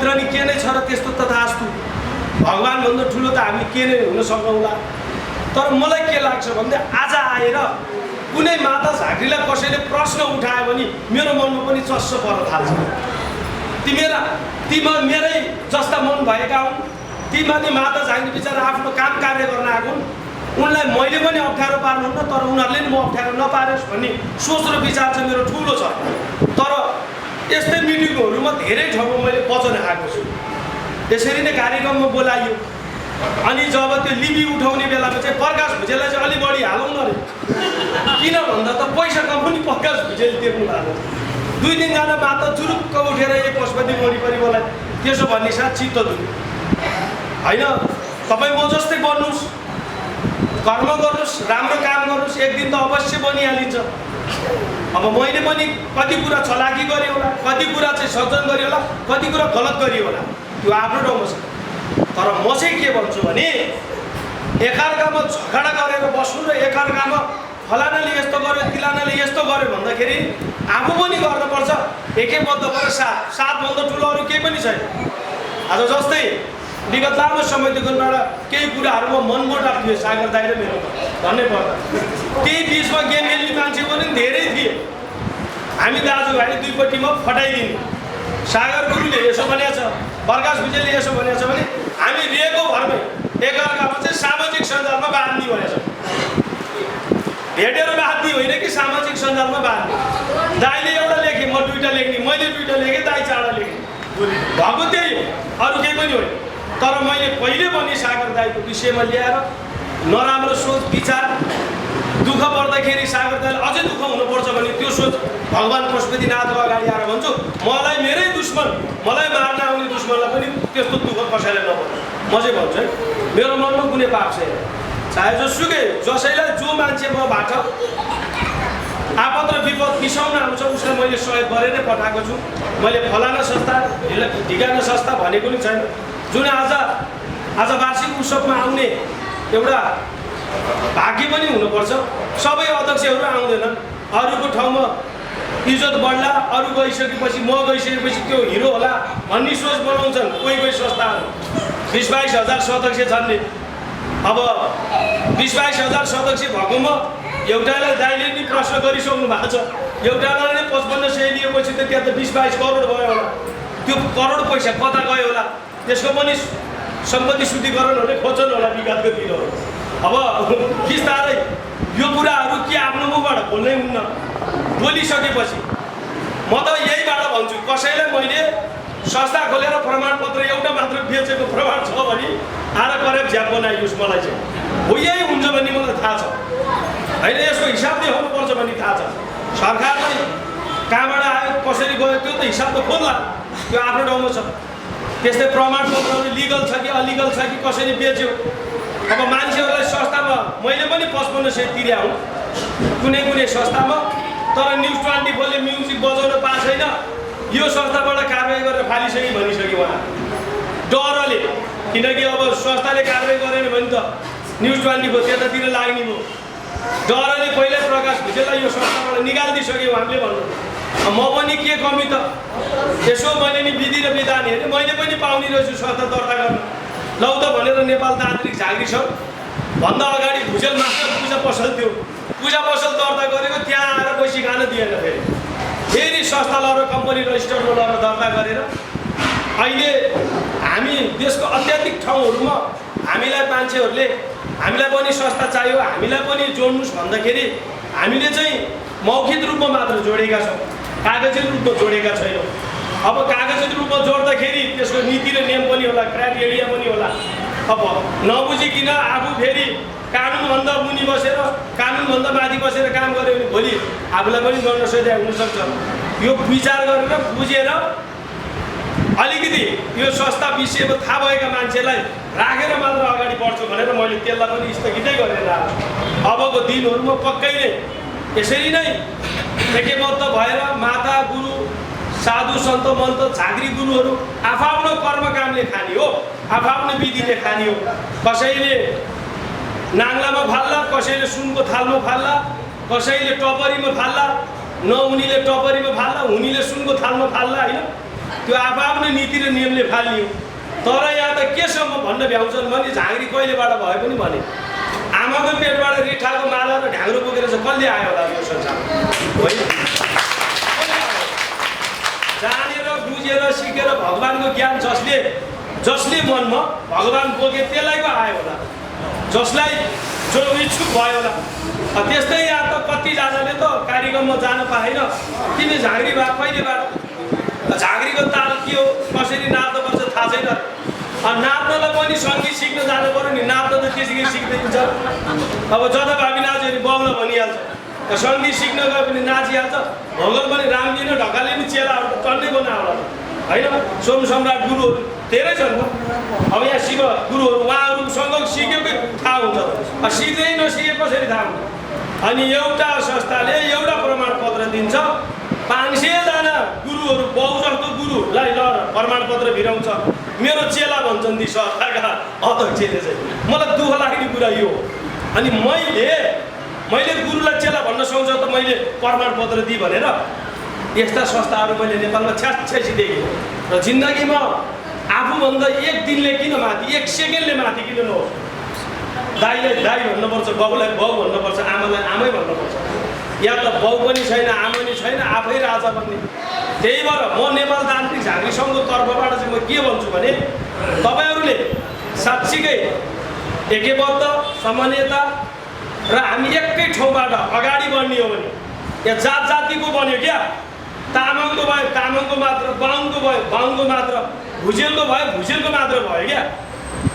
भित्र नि के नै छ र त्यस्तो तथास्तु भगवान् भन्दा ठुलो त हामी के नै हुन सक्छौँला। तर मलाई के लाग्छ भन्दा आज आएर कुनै माता झाँक्रीलाई कसैले प्रश्न उठायो भने मेरो मनमा पनि चस्स पर्न थाल्छ। ती मेरै जस्ता मन भएका हुन्, ती माथि माता झाँक्री बिचरा आफ्नो काम कार्य गर्न आएको हुन्, उनलाई मैले पनि अप्ठ्यारो पार्नुहुन्न तर उनीहरूले नि म अप्ठ्यारो नपारोस् भन्ने सोच र विचार चाहिँ मेरो ठुलो छ। तर यस्तै मिटिङहरूमा धेरै ठाउँमा मैले वचन आएको छु। यसरी नै कार्यक्रममा बोलाइयो अनि जब त्यो लिबी उठाउने बेलामा चाहिँ प्रकाश भुजेललाई चाहिँ अलि बढी हालौँ न रे, किन भन्दा त पैसा कमाउने प्रकाश भुजेल तिर्नु भएको। 2-3 जना माता चुरुक्क उठेर एक पशुपति वरिपरि बोलाए, त्यसो भन्ने साथ चित्त दुख्यो होइन। तपाईँ म जस्तै बन्नुहोस्, कर्म गर्नुहोस्, राम्रो काम गर्नुहोस्, एक दिन त अवश्य बनिहालिन्छ। अब मैले पनि कति कुरा चलाकी गरेँ होला, कति कुरा चाहिँ सज्जन गरेँ होला, कति कुरा गलत गरेँ होला, त्यो आफ्नो ठाउँमा छ। तर म चाहिँ के भन्छु भने एकअर्कामा झगडा गरेर बस्नु र एकअर्कामा फलानाले यस्तो गर्यो तिलानाले यस्तो गर्यो भन्दाखेरि आफू पनि गर्नुपर्छ। एकैबद्ध भएर साथभन्दा ठुलो अरू केही पनि छैन। आज जस्तै विगत लामो समयदेखिबाट केही कुराहरूमा मनमुटाव थियो सागर दाइ र मेरो भन्नैपर्दा। त्यही बिचमा गेम खेल्ने मान्छे पनि धेरै थिए। हामी दाजुभाइले दुईपट्टिमा फटाइदिने। सागर गुरुले यसो भनेको छ, प्रकाश भुजेलले यसो भनेको छ भने हामी रिएको भरमै एकअर्कामा चाहिँ सामाजिक सञ्जालमा बाँध्ने भनेको छ। भेटेर बाँध्ने होइन कि सामाजिक सञ्जालमा बाँध्ने। दाइले एउटा लेखेँ, म 2टा लेख्ने, मैले 2टा लेखेँ, दाइ 4टा लेखेँ, भएको त्यही हो, अरू केही पनि होइन। तर मैले पहिले पनि सागर दाइको विषयमा ल्याएर नराम्रो सोच विचार दुःख पर्दाखेरि सागर दाइले अझै दुःख हुनुपर्छ भने त्यो सोच भगवान् पशुपतिनाथको अगाडि आएर भन्छु, मलाई मेरै दुश्मन, मलाई मार्न आउने दुश्मनलाई पनि त्यस्तो दुःख कसैले नपर्छ। म चाहिँ भन्छु है, मेरो मनमा कुनै पाप छैन। चाहे जोसुकै जसैलाई जो मान्छे मबाट आपद र विपद मिसाउन आउँछ उसलाई मैले सहयोग गरेर पठाएको छु। मैले फलाना संस्था ढिकाना संस्था भनेको नि छैन। जुन आज वार्षिक उत्सवमा आउने एउटा भाग्य पनि हुनुपर्छ। सबै अध्यक्षहरू आउँदैनन्, अरूको ठाउँमा इज्जत बढ्ला, अरू गइसकेपछि म गइसकेपछि त्यो हिरो होला भन्ने सोच बनाउँछन् कोही संस्थाहरू। 20-22 हजार सदस्य छन् नि। अब 20-22 हजार सदस्य भएकोमा एउटालाई दाइले नि प्रश्न गरिसक्नु भएको छ, एउटालाई नै 5500 लिएपछि त त्यहाँ त 20-22 करोड भयो होला। त्यो करोड पैसा कता गयो होला, त्यसको पनि सम्पत्ति शुद्धिकरणहरूले खोज्छन् होला विगतको दिनहरू। अब बिस्तारै यो कुराहरू के आफ्नो मुखबाट बोल्नै हुन्न। बोलिसकेपछि म त यहीबाट भन्छु, कसैलाई मैले संस्था खोलेर प्रमाणपत्र एउटा मात्र बेचेको प्रमाण छ भने आएर करेक्ट झ्याप बनाइयोस्। मलाई चाहिँ हो यही हुन्छ भन्ने मलाई थाहा छ होइन, यसको हिसाब देखाउनुपर्छ भन्ने थाहा छ। सरकारलाई कहाँबाट आयो कसरी गयो त्यो त हिसाब त खोल्ला, त्यो आफ्नो ठाउँमा छ। त्यस्तै प्रमाणपत्रहरू लिगल छ कि अलिगल छ कि कसरी बेच्यो। अब मान्छेहरूलाई संस्थामा मैले पनि 5500 तिरे हुँ कुनै संस्थामा, तर न्युज 24ले म्युजिक बजाउन पाएको छैन। यो संस्थाबाट कारवाही गरेर फालिसक्यो भनिसक्यो उहाँ डरले, किनकि अब संस्थाले कारवाही गरेन भने त न्युज 24 त्यतातिर लाग्ने भयो। डरले पहिल्यै प्रकाश भुजेललाई यो संस्थाबाट निकालिदिइसक्यो हामीले भन्नु। म पनि के कमी त, यसो मैले नि विधि र विधान हेरेँ, मैले पनि पाउने रहेछु संस्था दर्ता गर्न। लौ त भनेर नेपाल तान्त्रिक झाँक्री सङ्घ भन्दा अगाडि भुजेल मात्र पूजा पसल थियो, पूजा पसल दर्ता गरेको त्यहाँ आएर पैसा खान दिएन। फेरि संस्था लगेर कम्पनी रजिस्टरमा लगेर दर्ता गरेर अहिले हामी देशको अत्याधिक ठाउँहरूमा हामीलाई मान्छेहरूले हामीलाई पनि संस्था चाहियो, हामीलाई पनि जोड्नुहोस् भन्दाखेरि हामीले चाहिँ मौखिक रूपमा मात्र जोडेका छौँ, कागजी रूपमा जोडेका छैनौँ। अब कागजी रूपमा जोड्दाखेरि त्यसको नीति र नियम पनि होला, क्राइटेरिया पनि होला। अब नबुझिकन आफू फेरि कानुनभन्दा मुनि बसेर कानुनभन्दा माथि बसेर काम गऱ्यो भने भोलि आफूलाई पनि गर्न सजिलो हुनसक्छ। यो विचार गरेर बुझेर अलिकति यो संस्था विषयमा थाहा भएका मान्छेलाई राखेर मात्र अगाडि बढ्छु भनेर मैले त्यसलाई पनि स्थगितै गरेर अबको दिनहरूमा पक्कै नै यसरी नै एकबद्ध भएर माता गुरु साधु सन्त मन्त झाँक्री गुरुहरू आफ्नो कर्मकामले खाने हो, आफ्नो विधिले खाने हो। कसैले नाङ्लामा फाल्ला, कसैले सुनको थालमा फाल्ला, कसैले टपरीमा फाल्ला, नहुनेले टपरीमा फाल्ला, हुनेले सुनको थालमा फाल्ला होइन। त्यो आफ्नो नीति र नियमले फालियो। तर यहाँ त केसम्म भन्न भ्याउँछन् भने झाँक्री कहिलेबाट भए पनि भने आमाको पेटबाट रिठाको माला र ढ्याङ्ग्रो बोकेर चाहिँ कसले आयो होला यो संसारमा? होइन, जानेर बुझेर सिकेर भगवान्को ज्ञान जसले मनमा भगवान् बोके त्यसलाई पो आयो होला, जसलाई जो इच्छुक भयो होला। त्यस्तै यहाँ त कतिजनाले त कार्यक्रममा जान पाएन। तिमी झाँक्री भए कहिलेबाट? झाँक्रीको ताल के हो, कसरी नाच्नुपर्छ थाहा छैन। नाच्नलाई पनि सङ्गीत सिक्न जानु पर्यो नि, नाच्न त त्यसरी सिक्दै हुन्छ। अब जताभावी नाच्यो भने बाउला भनिहाल्छ, सङ्गीत सिक्न गयो भने नाचिहाल्छ। भगवान पनि रामजी र ढकालले नि चेलाहरू त टन्नै बनाउला होइन। सोम सम्राट गुरुहरू धेरै छन्। अब यहाँ शिव गुरुहरू उहाँहरूसँग सिकेकै थाहा हुन्छ, सिक्दै नसिके कसरी थाहा हुन्छ? अनि एउटा संस्थाले एउटा प्रमाणपत्र दिन्छ, 500 जना गुरुहरू बाउ जस्तो गुरुलाई ल प्रमाणपत्र भिराउँछ। मेरो चेला भन्छन् ती सरकारका अध्यक्षले चाहिँ। मलाई दुःख लाग्ने कुरा यो हो। अनि मैले गुरुलाई चेला भन्न सक्छ त मैले प्रमाणपत्र दिएँ भनेर यस्ता संस्थाहरू मैले नेपालमा छ्याछ्यासी देखेँ। र जिन्दगीमा आफूभन्दा एक दिनले किन माथि, एक सेकेन्डले माथि किन नहोस्? दाइलाई दाइ भन्नुपर्छ, बाउलाई बाउ भन्नुपर्छ, आमालाई आमै भन्नुपर्छ। या त बाउ पनि छैन, आमा पनि छैन, आफै राजा बन्ने। त्यही भएर म नेपाल तान्त्रिक झाँक्री सङ्घको तर्फबाट चाहिँ म के भन्छु भने तपाईँहरूले साँच्चीकै एकबद्ध समन्वयता र हामी एकै ठाउँबाट अगाडि बढ्ने हो भने यहाँ जात जातिको बन्यो क्या। तामाङको भयो तामाङको मात्र, बाहुनको भयो बाहुनको मात्र, भुजेलको भयो भुजेलको मात्र भयो क्या।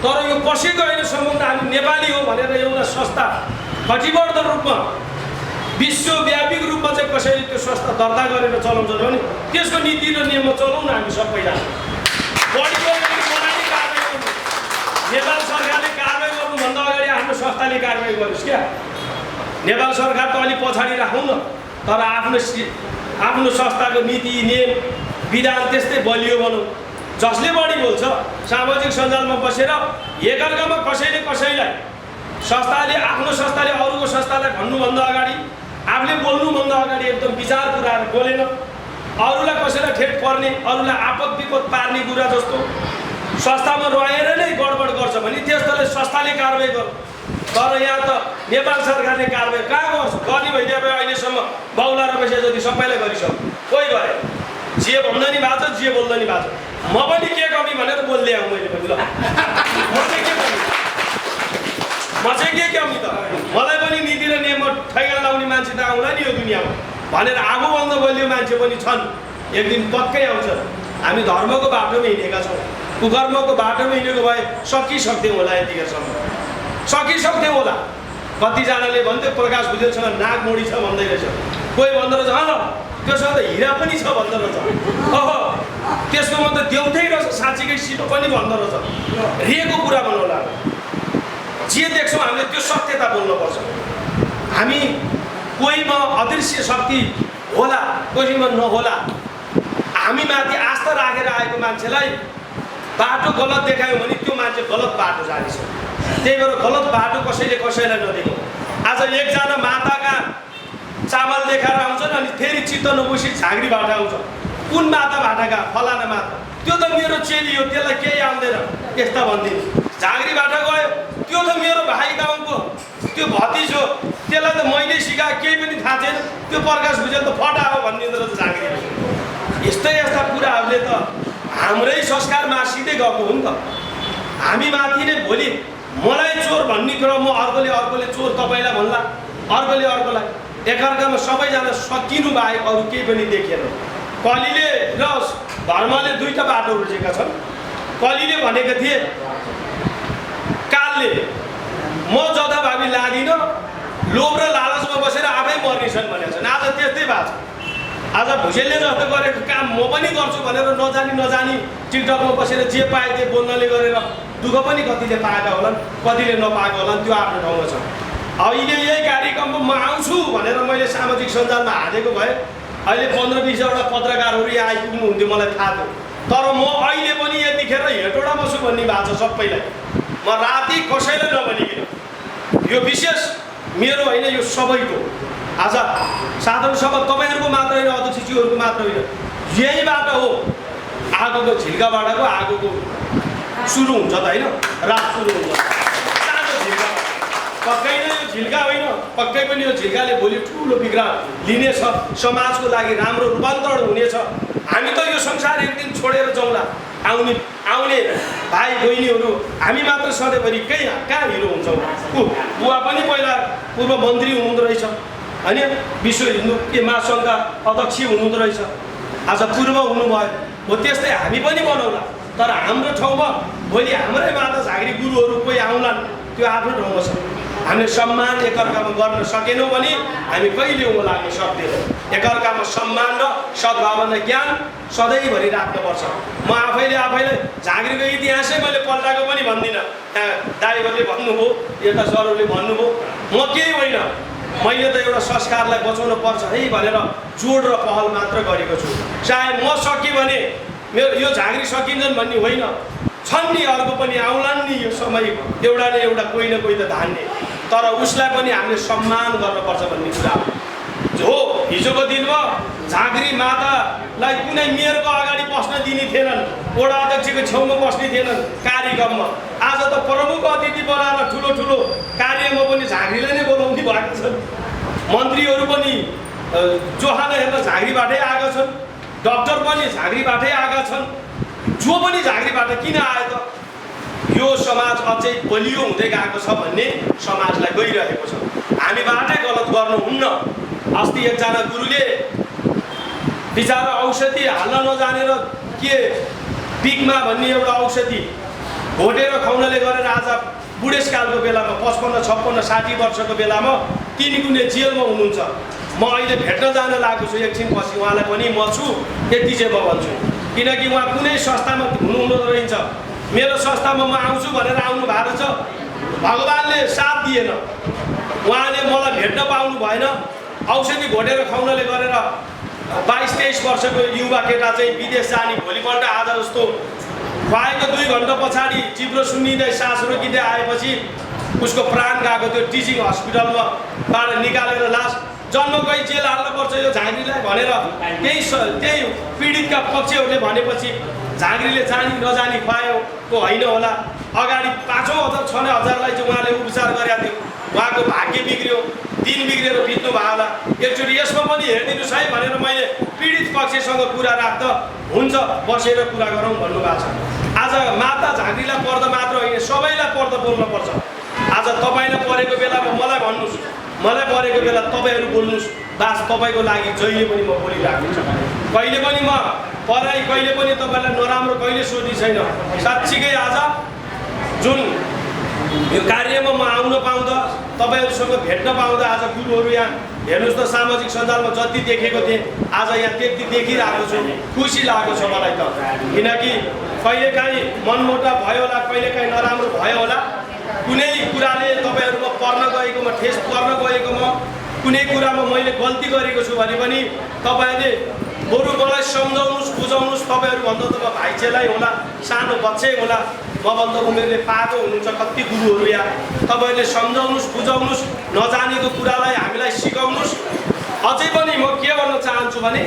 तर यो कसैको अहिलेसम्म हामी नेपाली हो भनेर एउटा संस्था कटिबद्ध रूपमा विश्वव्यापी रूपमा चाहिँ कसैले त्यो संस्था दर्ता गरेर चलाउँछ भने त्यसको नीति र नियममा चलाउन हामी सबैजना। नेपाल सरकारले कारवाही गर्नुभन्दा अगाडि आफ्नो संस्थाले कारवाही गरोस् क्या। नेपाल सरकार त अलिक पछाडि राखौँ न, तर आफ्नो संस्थाको नीति नियम विधान त्यस्तै बलियो भनौँ। जसले बढी बोल्छ सामाजिक सञ्जालमा बसेर एकअर्कामा कसैलाई आफ्नो संस्थाले अरूको संस्थालाई भन्नुभन्दा अगाडि आफूले बोल्नुभन्दा अगाडि एकदम विचार पुऱ्याएर बोलेन। अरूलाई कसैलाई ठेट पर्ने, अरूलाई आपद विपद पार्ने कुरा जस्तो संस्थामा रहेर नै गडबड गर्छ भने त्यस्तोले संस्थाले कारवाही गर्छ। तर यहाँ त नेपाल सरकारले कारवाही कहाँ गर्छ? गर्ने भइदिए भए अहिलेसम्म बाउला र पैसा जति सबैलाई गरिसक्यो। कोही गरे जे भन्दा नि भएको छ, जे बोल्दा नि भएको छ। म पनि के कमी भनेर बोल्दै आउँ मैले पनि। ल म चाहिँ के कमी त? मलाई पनि नीति र नियममा ठैगान लाउने मान्छे त आउला नि यो दुनियाँमा भनेर आफूभन्दा बलियो मान्छे पनि छन्। एक दिन पक्कै आउँछ। हामी धर्मको बाटोमा हिँडेका छौँ, कुकर्मको बाटोमा हिँडेको भए सकिसक्थ्यौँ होला, यतिखेरसम्म सकिसक्थ्यौँ होला। कतिजनाले भन्थ्यो प्रकाश भुजेलसँग नाक मोडी छ भन्दै रहेछ, कोही भन्दो रहेछ त्योसँग त हिरा पनि छ भन्दो रहेछ, त्यसको म त देउतै रहेछ साँच्चीकै सिटो पनि भन्दो रहेछ। रिएको कुरा भन्नुहोला, जे देख्छौँ हामीले त्यो सत्यता बोल्नुपर्छ। हामी कोहीमा अदृश्य शक्ति होला, कोहीमा नहोला। हामी माथि आस्था राखेर आएको मान्छेलाई बाटो गलत देखायो भने त्यो मान्छे गलत बाटो जानेछ। त्यही भएर गलत बाटो कसैलाई नदेखाउँ। आज एकजना माताका चामल देखाएर आउँछन् अनि फेरि चित्त नबुझी झाँक्रीबाट आउँछ। कुन माता भाटाका? फलाना माता। त्यो त मेरो चेली हो, त्यसलाई केही आउँदैन यस्ता भनिदिनु। झाँक्रीबाट गयो, त्यो त मेरो भाइ गाउँको त्यो भतिज हो, त्यसलाई त मैले सिकाए केही पनि थाहा छैन, त्यो प्रकाश भुजेल त फटा हो भनिदिँदो रहेछ झाँक्री। यस्ता कुराहरूले त हाम्रै संस्कार मासिँदै गएको हो नि त। हामी माथि नै भोलि मलाई चोर भन्ने क्रममा अर्कोले चोर तपाईँलाई भन्ला, अर्कोले अर्कोलाई, एकअर्कामा सबैजना सकिनु बाहेक अरू केही पनि देखेन। कलिले र धर्मले दुईटा बाटो रोजेका छन्। कलिले भनेको थिए कालले म जथाभावी लादिनँ, लोभ र लालचमा बसेर आफै मर्नेछन् भनेको छन्। आज त्यस्तै भएको छ। आज भुजेलले जस्तो गरेको काम म पनि गर्छु भनेर नजानी टिकटकमा बसेर जे पाए त्यो बोल्नले गरेर दुःख पनि कतिले पाएका होलान्, कतिले नपाएका होलान्, त्यो आफ्नो ठाउँमा छ। अहिले यही कार्यक्रममा म आउँछु भनेर मैले सामाजिक सञ्जालमा हालेको भए अहिले 15-20वटा पत्रकारहरू यहाँ आइपुग्नु हुन्थ्यो, मलाई थाहा थियो। तर म अहिले पनि यतिखेर हेटोडा बस्छु भन्ने भएको छ सबैलाई। म राति कसैलाई नभनिकन, यो विशेष मेरो होइन, यो सबैको। आज साधारण सभा तपाईँहरूको मात्र होइन, अध्यक्षज्यूहरूको मात्र होइन, यही बाटो हो। आगोको झिल्काबाटको आगोको सुरु हुन्छ त होइन, रात सुरु हुन्छ सानो झिल्का। पक्कै नै यो झिल्का होइन, पक्कै पनि यो झिल्काले भोलि ठुलो विग्रह लिनेछ, समाजको लागि राम्रो रूपान्तरण हुनेछ। हामी त यो संसार एक दिन छोडेर जाउँला। आउने भाइ बहिनीहरू हामी मात्र सधैँभरि कहाँ हिरो हुन्छौँ। बुवा पनि पहिला पूर्व मन्त्री हुनुहुँदो रहेछ होइन, विश्व हिन्दू के महासङ्घका अध्यक्ष हुनुहुँदो रहेछ, आज पूर्व हुनुभयो हो। त्यस्तै हामी पनि बनाउला, तर हाम्रो ठाउँमा भोलि हाम्रै माता झाँक्री गुरुहरू कोही आउलान्, त्यो आफ्नो ठाउँमा छ। हामीले सम्मान एकअर्कामा गर्न सकेनौँ भने हामी कहिले उँभो लाग्न सक्दैनौँ। एकअर्कामा सम्मान र सद्भावना ज्ञान सधैँभरि राख्नुपर्छ। म आफैलाई झाँक्रीको इतिहासै मैले पल्टाएको पनि भन्दिनँ। दाइहरूले भन्नुभयो, यता सरहरूले भन्नुभयो, म केही होइन, मैले त एउटा संस्कारलाई बचाउनु पर्छ है भनेर जोड र पहल मात्र गरेको छु। चाहे म सकेँ भने मेरो यो झाँक्री सकिन्छन् भन्ने होइन, छन् नि अर्को पनि आउलान् नि यो समय, एउटा न एउटा कोही न कोही त धान्ने, तर उसलाई पनि हामीले सम्मान गर्नुपर्छ भन्ने कुरा हो। हिजोको दिनमा झाँक्री मातालाई कुनै मेयरको अगाडि बस्न दिने थिएनन्, वडा अध्यक्षको छेउमा बस्ने थिएनन् कार्यक्रममा। आज त प्रमुख अतिथि बनाएर ठुलो कार्यमा पनि झाँक्रीलाई नै बोलाउने भएको छन्। मन्त्रीहरू पनि जोहान हेर्न झाँक्रीबाटै आएका छन्, डाक्टर पनि झाँक्रीबाटै आएका छन्, जो पनि झाँक्रीबाट किन आयो त? यो समाज अझै बलियो हुँदै गएको छ भन्ने समाजलाई गइरहेको छ। हामीबाटै गलत गर्नुहुन्न। अस्ति एकजना गुरुले बिचारा औषधि हाल्न नजानेर के पिकमा भन्ने एउटा औषधि घोटेर खुवाउनले गरेर आज बुढेसकालको बेलामा 55, 56, 60 वर्षको बेलामा 3 गुणे जेलमा हुनुहुन्छ। म अहिले भेट्न जान लागेको छु, एकछिनपछि उहाँलाई पनि म छु, यति चाहिँ म भन्छु। किनकि उहाँ कुनै संस्थामा हुनुहुँदो रहन्छ, मेरो संस्थामा म आउँछु भनेर आउनु भएको छ, भगवान्ले साथ दिएन, उहाँले मलाई भेट्न पाउनु भएन। औषधि घोटेर खुवाउनले गरेर 22-23 वर्षको युवा केटा चाहिँ विदेश जाने, भोलिपल्ट आज जस्तो खुवाएको 2 घन्टा पछाडि चिप्लो सुन्निँदै सास रोकिँदै आएपछि उसको प्राण गएको। त्यो टिचिङ हस्पिटलमा बाट निकालेर लास जन्मकै जेल हाल्नुपर्छ यो झाँक्रीलाई भनेर त्यही पीडितका पक्षहरूले भनेपछि झाँक्रीले जानी नजानी खुवाएको होइन होला। अगाडि 5,000 6,000लाई चाहिँ उहाँले उपचार गरेका थियो, उहाँको भाग्य बिग्रियो, दिन बिग्रेर बित्नु भयो होला। एकचोटि यसमा पनि हेरिदिनुहोस् है भनेर मैले पीडित पक्षसँग कुरा राख्दा हुन्छ, बसेर कुरा गरौँ भन्नुभएको छ। आज माता झाँक्रीलाई पर्दा मात्र होइन, सबैलाई पर्दा बोल्नुपर्छ। आज तपाईँलाई परेको बेलामा मलाई भन्नुहोस्, मलाई परेको बेला तपाईँहरू बोल्नुहोस्, बास तपाईँको लागि जहिले पनि म बोलिराख्छु। कहिले पनि म पराई कहिले पनि तपाईँलाई नराम्रो कहिले सोध्ने छैन। साँच्चीकै आज जुन यो कार्यमा म आउन पाउँदा, तपाईँहरूसँग भेट्न पाउँदा, आज गुरुहरू यहाँ हेर्नुहोस् त सामाजिक सञ्जालमा जति देखेको थिएँ आज यहाँ त्यति देखिरहेको छु, खुसी लागेको छ मलाई त। किनकि कहिलेकाहीँ मनमुटाव भयो होला, कहिलेकाहीँ नराम्रो भयो होला, कुनै कुराले तपाईँहरूमा पर्न गएकोमा, ठेस पर्न गएकोमा, कुनै कुरामा मैले गल्ती गरेको छु भने पनि तपाईँहरूले बरु मलाई सम्झाउनुहोस्, बुझाउनुहोस्। तपाईँहरूभन्दा त म भाइ चेलै होला, सानो बच्चै होला, मभन्दा उमेरले पाएको हुनुहुन्छ कति गुरुहरू यहाँ। तपाईँहरूले सम्झाउनुहोस्, बुझाउनुहोस्, नजानेको कुरालाई हामीलाई सिकाउनुहोस्। अझै पनि म के भन्न चाहन्छु भने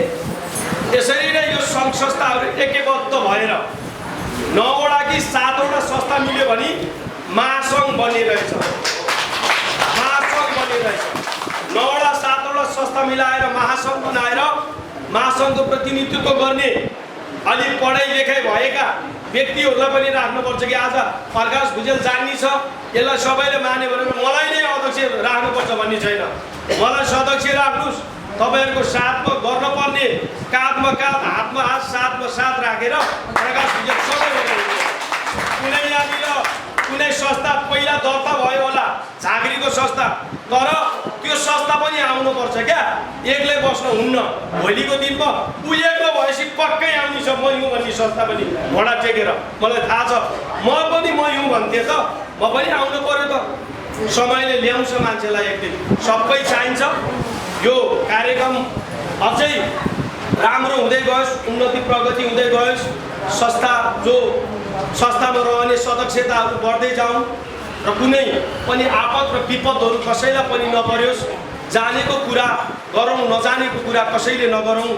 यसरी नै यो सङ्घ संस्थाहरू एकबद्ध भएर 9वटा कि 7वटा संस्था मिल्यो भने महासङ्घ बनिरहेछ। महासङ्घ बनिरहेछ। 9वटा 7वटा संस्था मिलाएर महासङ्घ बनाएर महासङ्घको प्रतिनिधित्व गर्ने अलि पढाइ लेखाइ भएका व्यक्तिहरूलाई पनि राख्नुपर्छ कि आज प्रकाश भुजेल जान्ने छ, यसलाई सबैले माने भनेर मलाई नै अध्यक्ष राख्नुपर्छ भन्ने छैन। मलाई सदस्य राख्नुहोस्, तपाईँहरूको साथमा गर्नुपर्ने, काँधमा काँध, हातमा हात, साथमा साथ राखेर प्रकाश भुजेल सबै कुनै यहाँनिर कुनै संस्था पहिला दर्ता भयो होला, झाँक्रीको संस्था, तर त्यो संस्था पनि आउनुपर्छ क्या, एक्लै बस्न हुन्न। भोलिको दिनमा ऊ एक्लो भएपछि पक्कै आउने छ म हुँ भन्ने संस्था पनि घोडा टेकेर, मलाई थाहा छ। म पनि म हुँ भन्थेँ त, म पनि आउनु पर्यो त। समयले ल्याउँछ मान्छेलाई एक दिन, सबै चाहिन्छ। यो कार्यक्रम अझै राम्रो हुँदै गयोस्, उन्नति प्रगति हुँदै गयोस्, संस्थामा रहने सदस्यताहरू बढ्दै जाउँ र कुनै पनि आपद र विपदहरू कसैलाई पनि नपरोस्। जानेको कुरा गरौँ, नजानेको कुरा कसैले नगरौँ,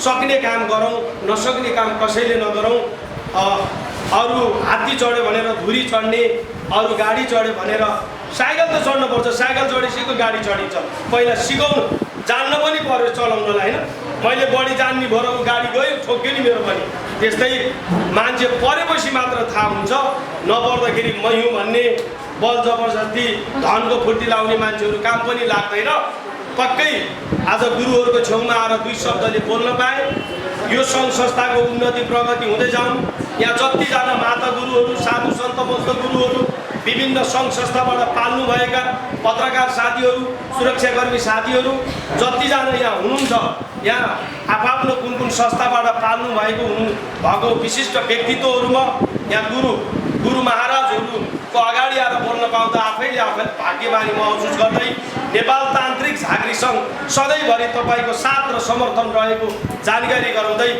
सक्ने काम गरौँ, नसक्ने काम कसैले नगरौँ। अरू हात्ती चढ्यो भनेर धुरी चढ्ने, अरू गाडी चढ्यो भनेर साइकल त चढ्नुपर्छ, साइकल चढिसकेको गाडी चढिन्छ। पहिला सिकाउनु जान्न पनि पर्यो चलाउनलाई, होइन? मैले बढी जान्ने भएर गाडी गयो, ठोक्यो नि मेरो पनि। त्यस्तै मान्छे परेपछि मात्र थाहा हुन्छ, नपर्दाखेरि मै हुँ भन्ने बल जबरजस्ती धनको फुर्ती लाउने मान्छेहरू काम पनि लाग्दैन। पक्कै आज गुरुहरूको छेउमा आएर दुई शब्दले बोल्न पाएँ। यो सङ्घ संस्थाको उन्नति प्रगति हुँदै जाउँ। यहाँ जतिजना माता गुरुहरू, साधु सन्त बौद्ध गुरुहरू, विभिन्न सङ्घ संस्थाबाट पाल्नुभएका पत्रकार साथीहरू, सुरक्षाकर्मी साथीहरू जतिजना यहाँ हुनुहुन्छ, यहाँ आफ्नो कुन कुन संस्थाबाट पाल्नु भएको विशिष्ट व्यक्तित्वहरूमा यहाँ गुरु महाराजहरूको अगाडि आएर बोल्न पाउँदा आफैले भाग्यमानी महसुस गर्दै नेपाल तान्त्रिक झाँक्री सङ्घ सधैँभरि तपाईँको साथ र समर्थन रहेको जानकारी गराउँदै